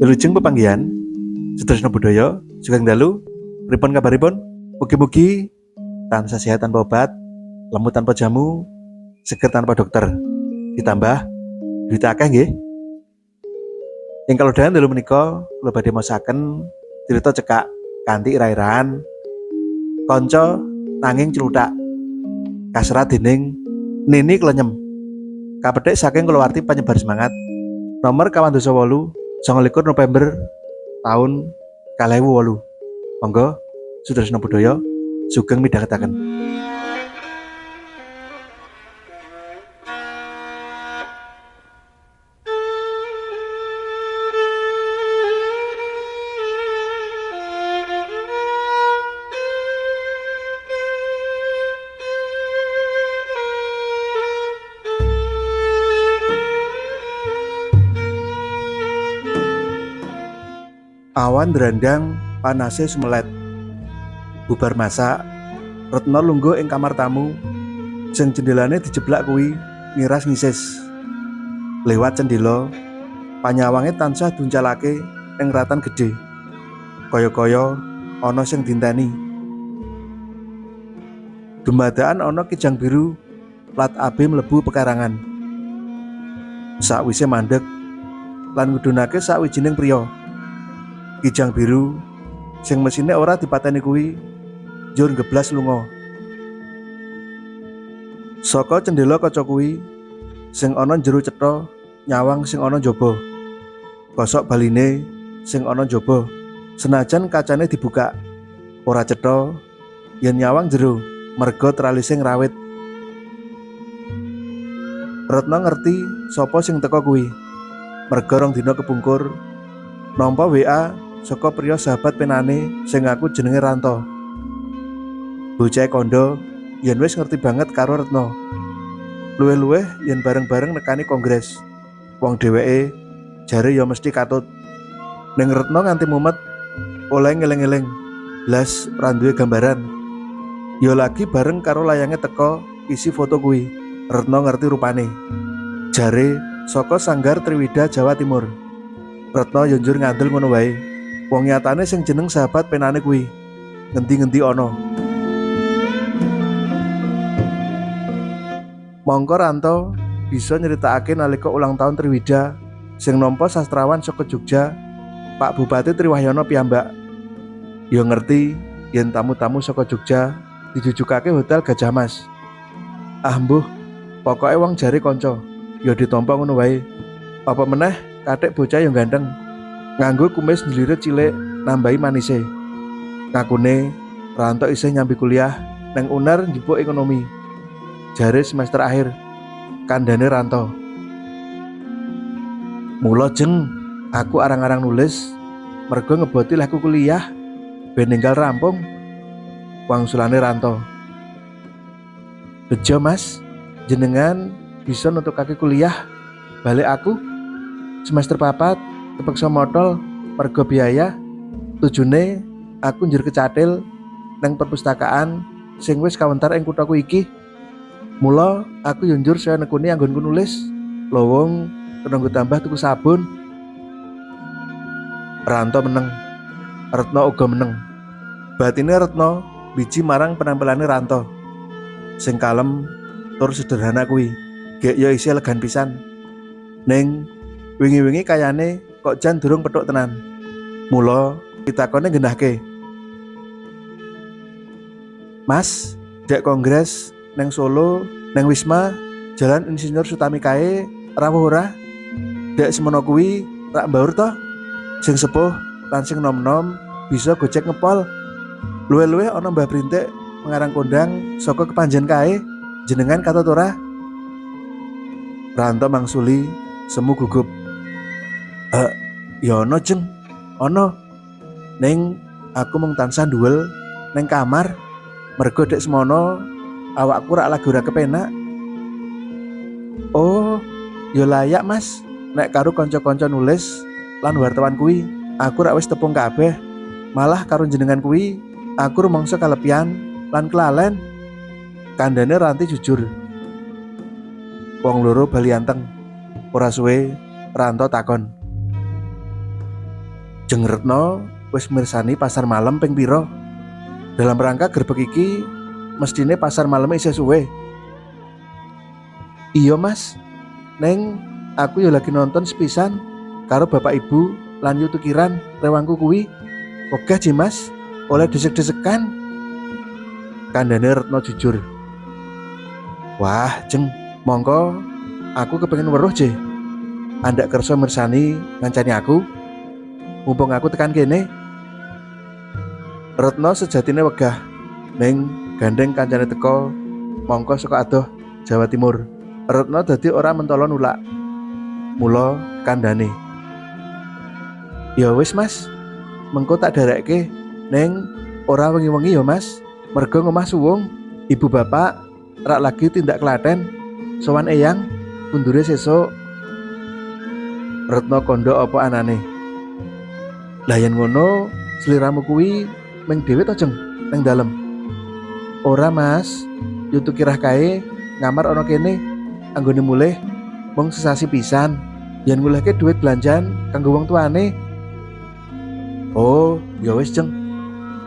Wilujeng pepanggihan Sutresno Budaya, sugeng dalu, pripun kabaripun? Mugi-mugi tansah sehat tanpa obat, lemu tanpa jamu, seger tanpa dokter. Ditambah duit akeh nggih. Ing kalodhangan dalu menika kula badhe maosaken crita cekak kanthi ira-iraan kanca nanging cluthak kaserat dening Nini Klenyem. Kapethik saking kulawarti penyebar semangat nomor 48 29 November tahun 2008. Monggo Sutresno Budaya sugeng midhangetaken. Awan ndrandang panase sumelet. Bubar masak, Retno lungguh ing kamar tamu sing jendelane dijeblak kuwi ngiras ngisis. Lewat cendela, panyawange tansah diuncalake ing ratan gedhe. Kaya-kaya ana sing dinteni. Dumadakan ana kijang biru plat AB mlebu pekarangan. Sakwise mandeg lan ngudhunake sawijining priya. Kijang biru sing mesine ora dipateni kuwi njur nggeblas lunga. Saka cendela kaca kuwi sing ana jero cetha nyawang sing ana njaba. Kosok baline sing ana njaba senajan kacane dibuka ora cetha yen nyawang jero merga tralise ngrawit. Retno ngerti sapa sing teka kuwi. Merga rong dina kepungkur nampa WA saka priya sahabat penane sing ngaku jenenge Ranto. Bocah kandha yen wis ngerti banget karo Retno. Luwih-luwih yen bareng-bareng nekani kongres. Wong dheweke jare ya mesti katut. Ning Retno nganti mumet oleh ngeling-eling blas ora duwe gambaran. Ya lagi bareng karo layange teka isi foto kuwi. Retno ngerti rupane. Jare saka Sanggar Triwida Jawa Timur. Retno yo njur ngandel ngono wae. Wong nyatane sing jeneng sahabat penane kuwi ngendi-ngendi ana. Mongko Ranto bisa nyeritakake nalika ulang tahun Triwida sing nampa sastrawan saka Jogja, Pak Bupati Triwahyono piyambak. Ya ngerti yen tamu-tamu saka Jogja dijujukake Hotel Gajah Mas. Ah mbuh, pokoke wong jare kanca, ya ditampa ngono wae. Apa meneh kathik bocah ya ganteng. Nganggo kumis njlirit cilik nambahi manise. Ngakune Ranto isih nyambi kuliah nang Unar njupuk ekonomi. Jare semester akhir kandhane Ranto. Mula jeng aku arang-arang nulis mergo ngeboti lehku kuliah ben ninggal rampung. Wangsulane Ranto. Bejo Mas, jenengan bisa nutukake kuliah balik aku semester 4 kepeksa motol mergo biaya. Tujune aku njur kecatil nang perpustakaan sing wis kawentar ing kuthaku iki. Mula aku yo njur saya nekuni anggonku nulis. Lowong kena nggo tambah tuku sabun. Ranto meneng. Retno uga meneng. Batine Retno biji marang penampilane Ranto. Sing kalem tur sederhana kuwi. Gek yo isih elegan pisan. Ning wingi-wingi kayane kok jan durung petuk tenan. Mula pitakone nggenahke. Mas, dek kongres neng Solo, neng Wisma, Jalan Insinyur Sutami kae rawuh ora? Dek semono kuwi rak mbaur to? Sing sepuh lan sing nom-nom bisa gojek ngepol. Luwih-luwih ana Mbah Brintik pengarang kondang saka Kepanjen kae, jenengan katut ora? Ranto mangsuli semu gugup. Ya ana jeng, ana. Ning aku mung tansah nduwel neng kamar mergo dek semono awakku rak lagi ora kepenak. Oh, ya layak Mas. Nek karo kanca-kanca nulis lan wartawan kuwi, aku rak wis tepung kabeh. Malah karo jenengan kuwi, aku rumangsa kalepian lan kelalen. Kandhane Ranti jujur. Wong loro bali anteng. Ora suwe Ranto takon. Jeng Retno wis mirsani pasar malam ping pira? Dalam rangka grebek iki mestine pasar malam isih suwe. Iya Mas, neng aku yo lagi nonton sepisan karo bapak ibu lan Yu Tukiran rewangku kuwi. Wegah ji Mas, oleh desek-desekan. Kandhane Retno jujur. Wah, Jeng, mongko aku kepengen weruh je. Andak kersa mirsani ngancani aku. Mumpung aku tekan kene. Retno sejatine wegah ning gandeng kancane teko mongko saka adoh Jawa Timur. Retno dadi ora mentolo nulak. Mula kandhane. Ya wis Mas, mengko tak derekke ning ora wengi-wengi ya Mas. Mergo ngomah suwung, ibu bapak rak lagi tindak Klaten, sowan eyang, kundure sesuk. Retno kondo apa anane. Lah yen ngono, sliramu kuwi meng dhewe to, Jeng, nang dalem? Ora Mas, Yu Tukirah kae ngamar ana kene, anggone mulih mung sesasi pisan. Yen ngulehke duit belanjaan kanggo wong tuane. Oh, ya wis, Jeng.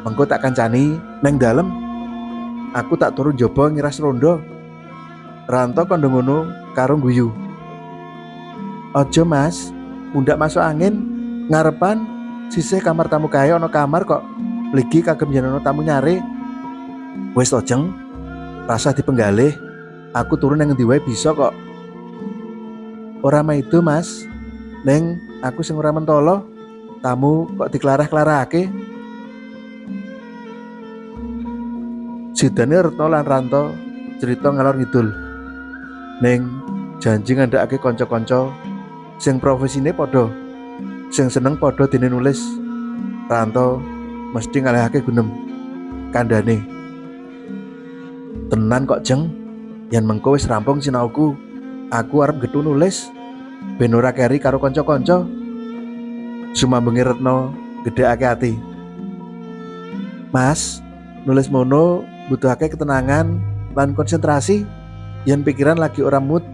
Mengko tak kancani nang dalem. Aku tak turu njaba ngiras rondo. Ranto kondo ngono karo guyu. Aja Mas, mundak masuk angin ngarepan sisih kamar tamu kae ana kamar kok mligi kagem yen ana tamu nyare. Wis to, Jeng. Rasah dipenggalih. Aku turu nang ngendi wae bisa kok. Ora maido, Mas. Neng aku sing ora mentolo, tamu kok diklarah-klarahake. Sidane Retno lan Ranto cerita ngalor ngidul. Neng janji ngandhakake kanca-kanca sing profesine padha, sing seneng padha dene nulis. Ranto mesti ngalihake gunem kandhane. Tenan kok, Jeng. Yen mengko wis rampung sinauku, aku arep gethu nulis ben ora keri karo kanca-kanca. Sumambengi Retno gedhekake ati. Mas, nulis mono butuhake ketenangan lan konsentrasi. Yen pikiran lagi ora mood,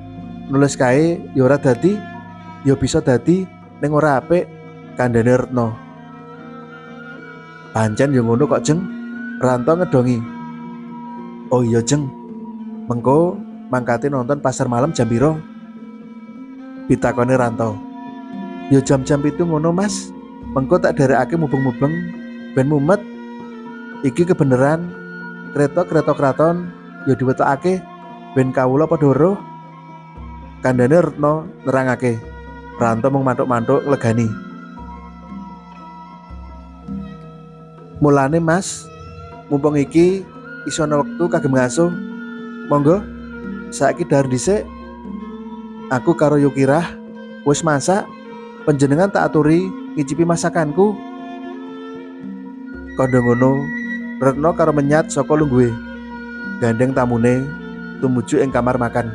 nulis kae ya ora dadi, ya bisa dadi ning ora apik, kandhane Retno. Pancen ya ngono kok, Jeng. Ranto ngedongi. Oh iya, Jeng. Mengko mangkate nonton pasar malam jam piro? Pitakone Ranto. Ya jam-jam 7 ngono, Mas. Mengko tak derekake mubeng-mubeng ben mumet. Iki kebeneran kereta-kereta kraton ya diwetokake ben kawula padha weruh. Kandhane Retno nerangake. Ranto mung mantuk-mantuk nglegani. Mulane Mas, mumpung iki iso ana wektu kagem ngasuh, monggo saiki dhahar dhisik. Aku karo Yukirah wis masak, panjenengan tak aturi ngicipi masakanku. Kandha ngono, Retno karo menyat saka lungguhe. Gandeng tamune tumuju ing kamar makan.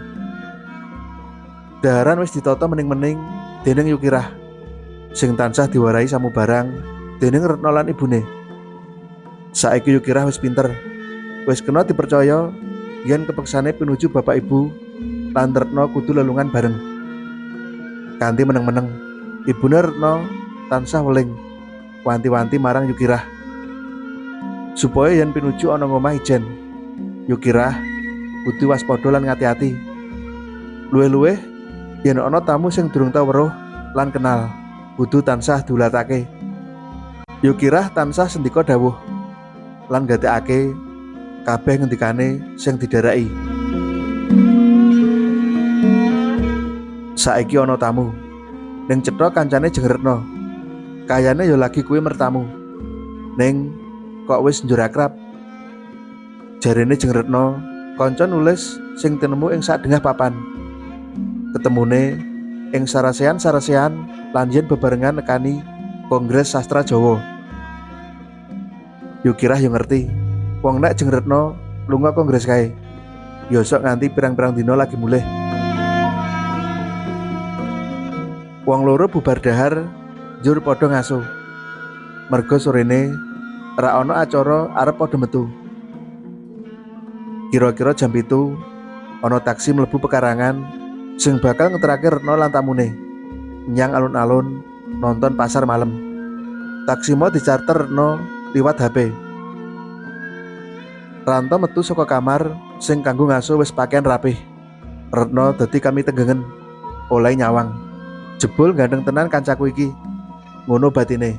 Daharan wis ditata mening-mening dening Yukirah sing tansah diwarahi samubarang dening Retno lan ibune. Saiki Yukirah wis pinter, wis kena dipercaya yen kepeksane pinuju bapak ibu lan Retno kudu lelungan bareng. Kanthi meneng-meneng, ibune Retno tansah weling wanti-wanti marang Yukirah supaya yen pinuju ana ngomah ijen, Yukirah kudu waspada lan ngati-ati. Luwih-luwih yen ana tamu sing durung tau weruh lan kenal, kudu tansah diulatake. Yukirah tansah sendika dawuh lan gatekake kabeh ngendikane sing didereki. Saiki ana tamu. Ning cetha kancane Jeng Retno. Kayane ya lagi kuwi mertamu. Ning kok wis njur akrab. Jarene Jeng Retno, kanca nulis sing tinemu ing sadengah papan. Ketemune ing sarasehan-sarasehan lan yen bebarengan nekani Kongres Sastra Jawa. Yukirah yo ngerti, wong nek Jeng Retno lunga kongres kae, yo sok nganti pirang-pirang dina lagi mulih. Wong loro bubar dahar njur padha ngaso. Merga sorene ra ana acara arep padha metu. Kira-kira jam 7 ana taksi mlebu pekarangan Sing bakal ngeterake Retno lan tamune nyang alun-alun nonton pasar malam. Taksi mau dicarter Retno liwat HP. Ranto metu saka kamar sing kanggo ngaso wis pakaian rapih. Retno dadi kami tenggengen oleh nyawang. Jebul ganteng tenan kancaku iki. Ngono batine.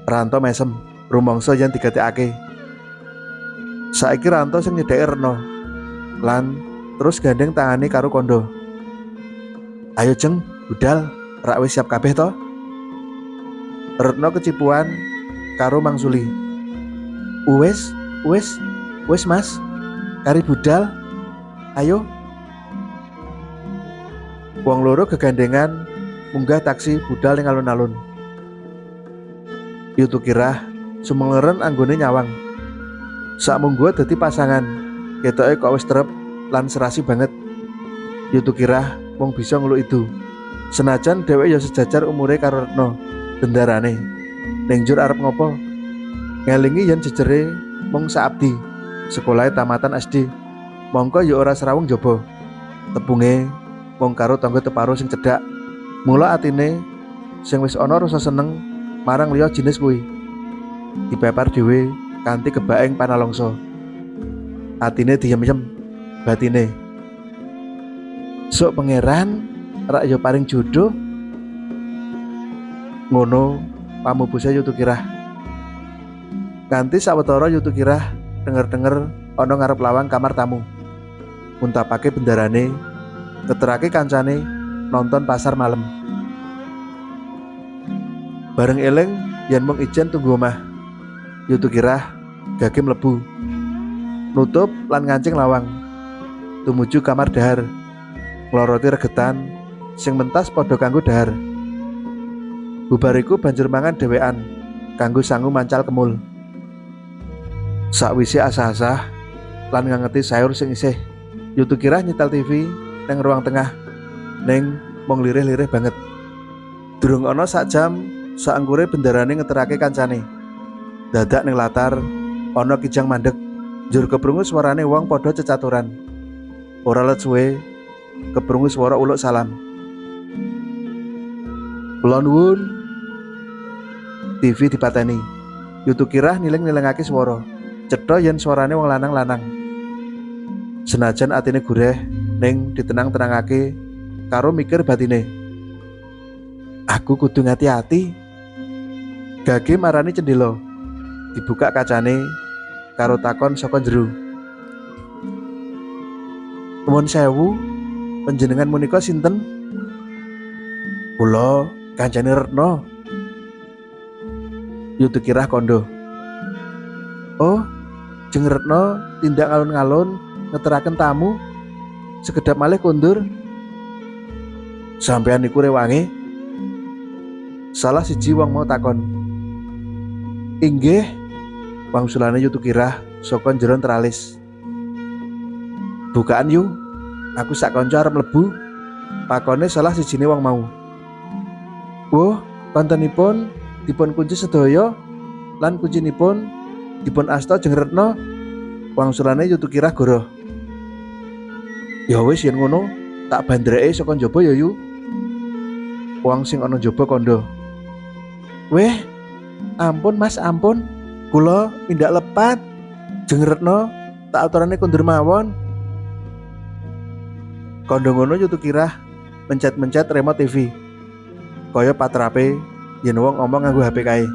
Ranto mesem, rumangsa yen digatekake. Saiki Ranto sing nyedhaki Retno. Lan terus gandeng tangane karo kondo. Ayo Jeng, budal, rak wis siap kabeh to? Retno kecipuan karo mangsuli. Wes, wes, wes Mas. Kari budal. Ayo. Wong loro gegandengan munggah taksi budal ning alun-alun. Yu Tukirah sumengleren anggone nyawang. Sak mungguh dadi pasangan, ketoke kok wis trep lan serasi banget. Yu Tukirah mung bisa ngeluk itu. Senajan dheweke ya sejajar umure karo Retno, bendarane. Ning njur arep ngopo? Ngelingi yen jejere mung saabdi, sekolahe tamatan SD. Mongko ya ora srawung jaba. Tepunge mung karo tangga teparo sing cedhak. Mula atine sing wis ana rasa seneng marang liya jinis kuwi. Dipepar dhewe kanthi kebaking panalongso. Atine diem-yem, batine. Sok pangeran rak ya paring jodoh. Ngono pamupuse Yu Tukirah. Nganti sawetara Yu Tukirah denger-denger ana ngarep lawang kamar tamu. Muntapake bendarane, ngeterake kancane nonton pasar malam. Bareng eling yen mung ijen tunggu omah. Yu Tukirah gage mlebu. Nutup lan ngancing lawang. Tumuju kamar dahar. Ngloroti regetan sing mentas padha kanggo dahar. Bubar iku banjur mangan dhewean kanggo sangu mancal kemul. Sakwise asah-asah lan ngangeti sayur sing isih, Yu Tukirah nyetel TV neng ruang tengah ning mung lirih-lirih banget. Durung ana sak jam saengkure bendarane ngeterake kancane. Dadak ning latar ana kijang mandek, njur keprungu suarane wong padha cecaturan. Ora let suwe keprungu swara uluk salam. Kula nuwun. TV dipateni. Yu Tukirah niling-nilingake swara. Cetha yen suarane wong lanang-lanang. Senajan atine gureh ning ditenang-tenangake karo mikir batine. Aku kudu ngati-ati. Gage marani cendela. Dibuka kacane karo takon saka jero. Nuwun sewu, panjenengan menika sinten? Kula kancane Retno. Yu Tukirah kondo. Oh, Jeng Retno tindak alun-alun ngeteraken tamu. Sekedap malih kondur. Sampean niku rewange? Salah siji wong mau takon. Inggih, wangsulane Yu Tukirah saka jero teralis. Bukaan yu, aku sak kanca arep mlebu. Pakone salah sijine wong mau. Wah, kontenipun dipun kunci sedaya lan kuncinipun dipun asta Jeng Retno. Wangsulane Yu Tukirah goroh. Ya wis yen ngono, tak bandreke saka njaba ya yu. Wong sing ana njaba kandha. Weh, ampun Mas, ampun. Kula tindak lepat. Jeng Retno tak aturane kondur mawon. Kandha ngono Yu Tukirah mencet-mencet remote TV. Kaya patrape yen wong ngomong nganggo HP kae.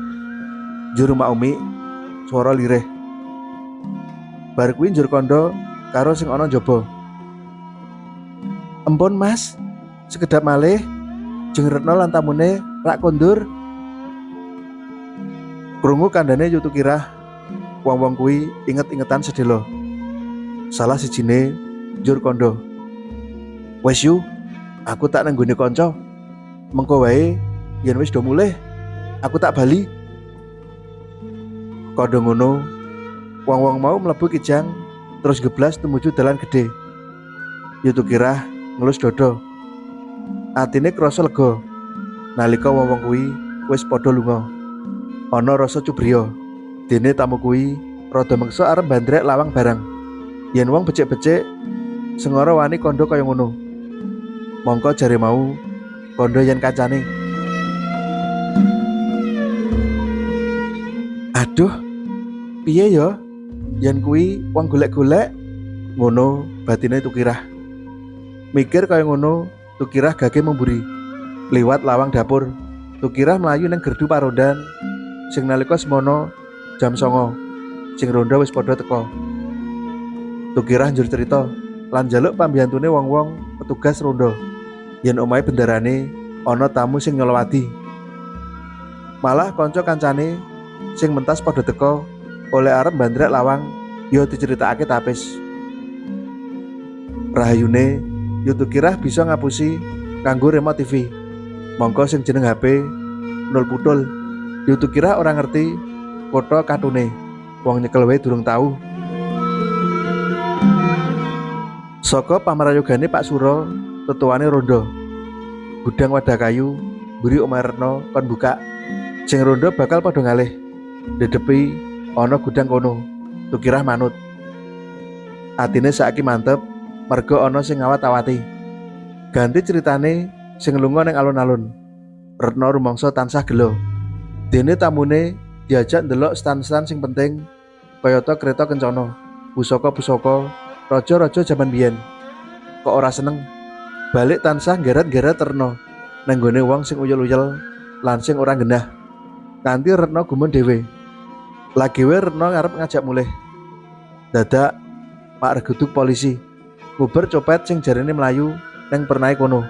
Njur umi swara lirih. Bar kuwi njur kandha karo sing ana njaba. Empun Mas, sekedap malih Jeng Retno lan tamune rak kondur. Krungu kandhane Yu Tukirah, wong-wong kuwi inget-ingetan sedelo. Salah sijine njur kandha. Wes yu, aku tak nang nggone kanca. Mengko wae yen wis do mulih, aku tak bali. Kandha ngono, wong-wong mau mlebu kijang terus geblas tumuju dalan gedhe. Yu Tukirah ngelus dada. Atine krasa lega nalika wong-wong kuwi wis padha lunga. Ana rasa cubriya. Dene tamu kuwi rada meksa arep bandrek lawang barang. Yen wong becik-becik sengara wani kandha kaya ngono. Mongko jare mau kondo yen kancane. Aduh, piye yo? Yen kuwi wong golek-golek ngono batine Tukirah. Mikir kaya ngono, Tukirah gage memburi. Liwat lawang dapur, Tukirah mlayu nang gerdu parondan sing nalika semono jam 09.00. Sing rondo wis padha teka. Tukirah njur cerita lan njaluk pambiyantune wong-wong petugas rondo yen omahe bendarane ana tamu sing nyolowadi. Malah kanca kancane sing mentas padha teka oleh arep bandrek lawang ya diceritakake tapis. Rahayune yo Tukirah bisa ngapusi kanggo remote TV. Mongko sing jeneng HP nol putul. Yo Tukirah ora ngerti kutha katune. Wong nyekel wae durung tau. Saka pamrayogane Pak Suro tetuane rondo. Gudang wadah kayu mburi omahe Retno kon buka. Sing rondo bakal padha ngalih. Dedepi ana gudang kono. Tukirah manut. Atine saiki mantep mergo ana sing ngawat-awati. Ganti ceritane sing lunga ning alun-alun. Retno rumangsa tansah gelo. Dene tamune diajak ndelok stan-stan sing penting kayata kereta kencana, pusaka-pusaka, raja-raja jaman biyen. Kok ora seneng? Balik tansah geret-geret Retno nang nggone wong sing uyel-uyel lan sing ora genah. Kanthi Retno gumun dhewe. Lagi wae Retno ngarep ngajak mulih. Dadak Pak Regedug polisi nguber copet sing jarene mlayu nang pernahe kono.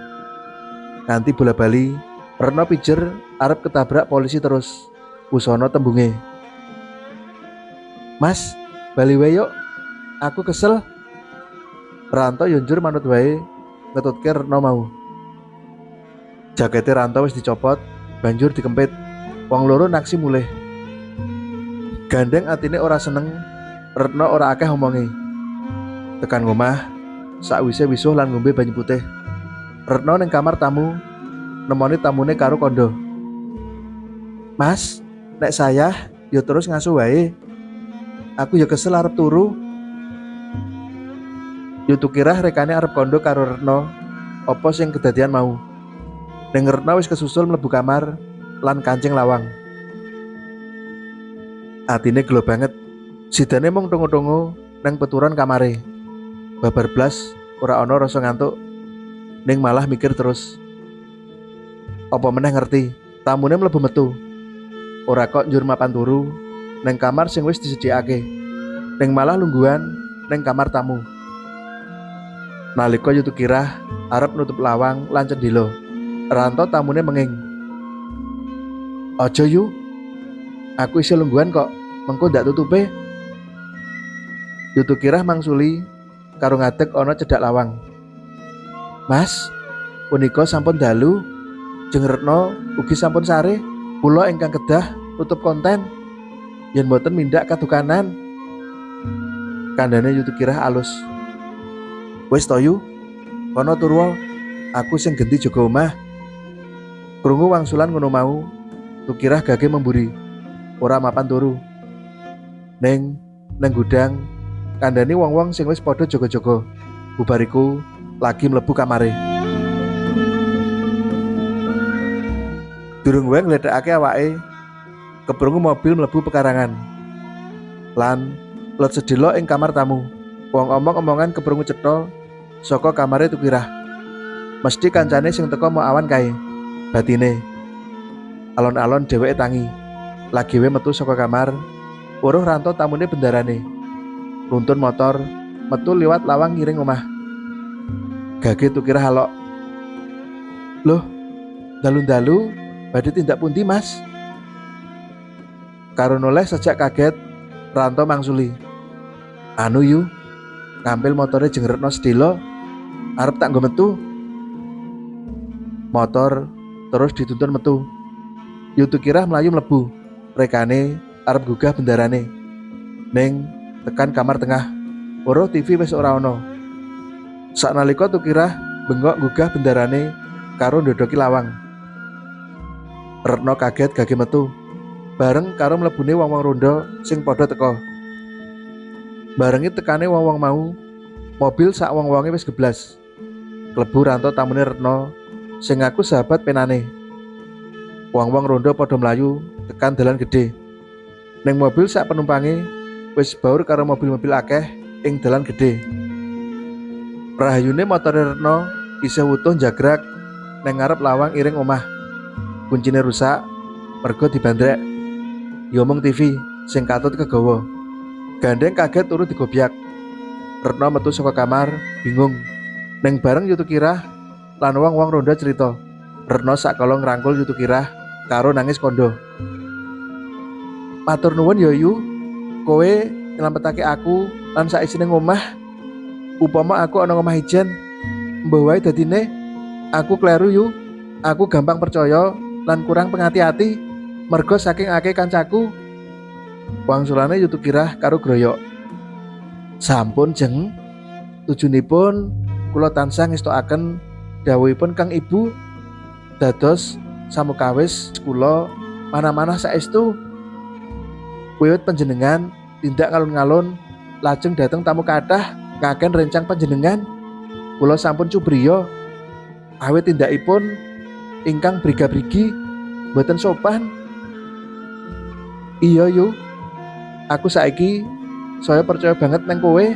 Nganti bola-bali Retno pijer arep ketabrak polisi terus. Usana tembunge. Mas, bali wae yuk. Aku kesel. Ranto yo njur manut wae ngetutke Retno mau. Jakete Ranto wis dicopot, banjur dikempit. Wong loro naksi mulih. Gandeng atine ora seneng, Retno ora akeh omonge. Tekan ngomah, sakwise wisuh lan ngombe banyu putih. Retno ning kamar tamu nemoni tamune karo kondo. Mas, nek saya ya terus ngasuh wae. Aku ya kesel arep turu. Yo Tukirah rekane arep kondo karo Retno apa sing kedadian mau. Ning Retno wis kesusul mlebu kamar lan kancing lawang. Atine gelo banget. Sidane mung tongo-tongo nang peturon kamare. Babar blas ora ana rasa ngantuk. Ning malah mikir terus. Apa meneh ngerti, tamune mlebu metu. Ora kok njur mapan turu nang kamar sing wis disediakake. Ning malah lungguhan nang kamar tamu. Nalika Yu Tukirah arep nutup lawang lan cendhela, Ranto tamune menging. Aja yu, aku isih lungguhan kok, mengko ndak tutupe. Yu Tukirah mangsuli karo ngadeg ana cedhak lawang. Mas, punika sampun dalu. Jeng Retno ugi sampun sare. Kula ingkang kedah tutup konten. Yen mboten mindak kadukanan. Kandhane Yu Tukirah alus. Wis to yu, kono turu, aku sing genti jaga omah. Krungu wangsulan ngono mau, Tukirah gage memburi, ora mapan turu. Ning nang gudang kandhani wong-wong sing wis padha jaga-jaga. Bubariku lagi mlebu kamare. Durung wae ngledhekake awake, keprungu mobil mlebu pekarangan. Lan let sedhela ing kamar tamu. Wong omong-omongan keprungu cetha saka kamare Tukirah. Mesti kancane sing teka mau awan kae. Batine. Alon-alon dheweke tangi. Lagi wae metu saka kamar, weruh Ranto tamune bendarane. Nuntun motor, metu liwat lawang ngiring omah. Gage Tukirah alok. Loh, dalu-dalu badhe tindak pundi, Mas? Karo noleh sejak kaget, Ranto mangsuli. Anu yu, ngampil motore jeng Retno sedhela, arep tak nggo metu. Motor terus dituntun metu. Yu Tukirah mlayu mlebu, rekane arep gugah bendarane. Ning tekan kamar tengah, weruh TV wis ora ana. Saknalika Tukirah bengok gugah bendarane karo ndodhoki lawang. Retno kaget gage metu, bareng karo mlebune wong-wong rondo sing padha teka. Barengi tekane wong-wong mau, mobil sak wong-wonge wis geblas. Klebu Ranto tamune Retno sing ngaku sahabat penane. Wong-wong rondo padha mlayu tekan dalan gedhe. Ning mobil sak penumpange wis baur karo mobil-mobil akeh ing dalan gedhe. Rahayune motore Retno isih wutuh njagrak neng ngarep lawang iring omah. Kuncine rusak mergo dibandrek. Ya mung TV sing katut kegawa. Gandeng kaget turu digobyak. Retno metu saka kamar bingung. Neng bareng Yu Tukirah lan wong-wong ronda cerita. Retno sakala ngrangkul Yu Tukirah karo nangis kondo. Matur nuwun ya Yu, kowe nyelametake aku lan saisine ngomah. Upama aku ana ngomah ijen, mbah wae dadine aku kleru Yu. Aku gampang percaya lan kurang pengati-ati mergo saking akeh kancaku. Wangsulane Yu Tukirah karo groyok. Sampun jeng, tujunipun kula tansah ngestokaken dawuhipun Kang Ibu dados samukawis kula manah-manah saestu. Wiwit panjenengan tindak ngalun-ngalun lajeng dateng tamu kathah ngaken rencang panjenengan, kula sampun cubriya awit tindakipun ingkang briga-brigi mboten sopan. Iya Yu, aku saiki saya percaya banget neng kowe.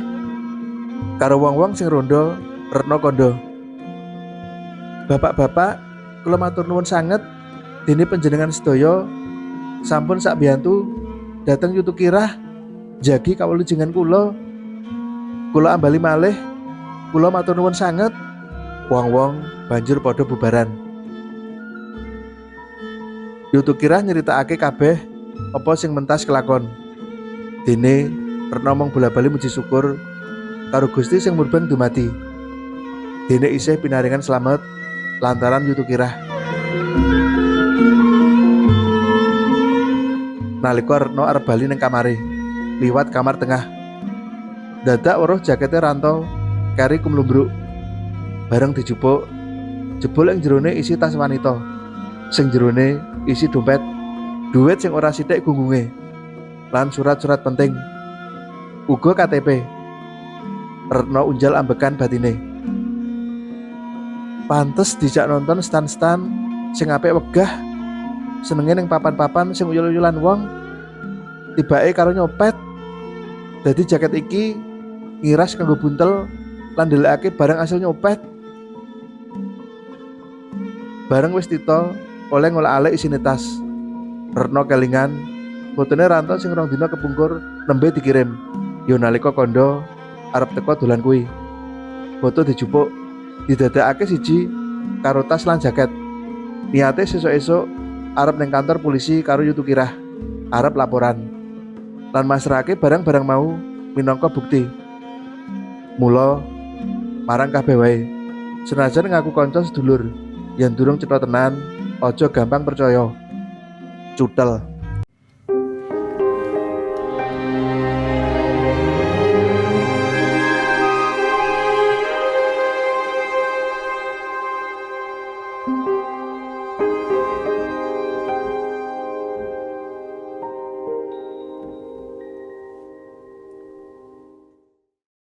Karo wong-wong sing rondo Retno kondo. Bapak-bapak, kula matur nuwun sanget dene panjenengan sedaya sampun sak biyantu dateng Yu Tukirah jagi kawulujengan kula. Kula ambali malih, kula matur nuwun sanget. Wong-wong banjur padha bubaran. Yu Tukirah nyeritakake kabeh apa sing mentas kelakon. Dene Retno mung bola-bali muji syukur karo Gusti sing murbeng dumadi. Dene isih pinaringan slamet lantaran Yu Tukirah. Nalika Retno arep bali ning kamare, liwat kamar tengah. Dadak weruh jakete Ranto keri kumlumbruk. Bareng dijupuk, jebul ing jerone isi tas wanita. Sing jerone isi dompet, duit sing ora sithik gunggunge, lan surat-surat penting. Uga KTP. Retno unjal ambekan batine. Pantes dijak nonton stan-stan sing apik wegah, senenge ning papan-papan sing uyul-uyulan wong, tibake karo nyopet. Dadi jaket iki ngiras kanggo buntel lan ndelikake barang hasil nyopet. Bareng wis tito oleh ngolak-alik isine tas. Retno kelingan fotone Ranto sing rong dina kepungkur nembe dikirim. Yo nalika kondo arep teko dolan kuwi. Foto dijupuk, didadekake siji karo tas lan jaket. Niate sesuk-esuk arep ning kantor polisi karo Yu Tukirah, arep laporan. Lan masrahake barang-barang mau minangka bukti. Mula marang kabeh wae. Senajan ngaku kanca sedulur, yen durung cetha tenan, aja gampang percaya. Cutel.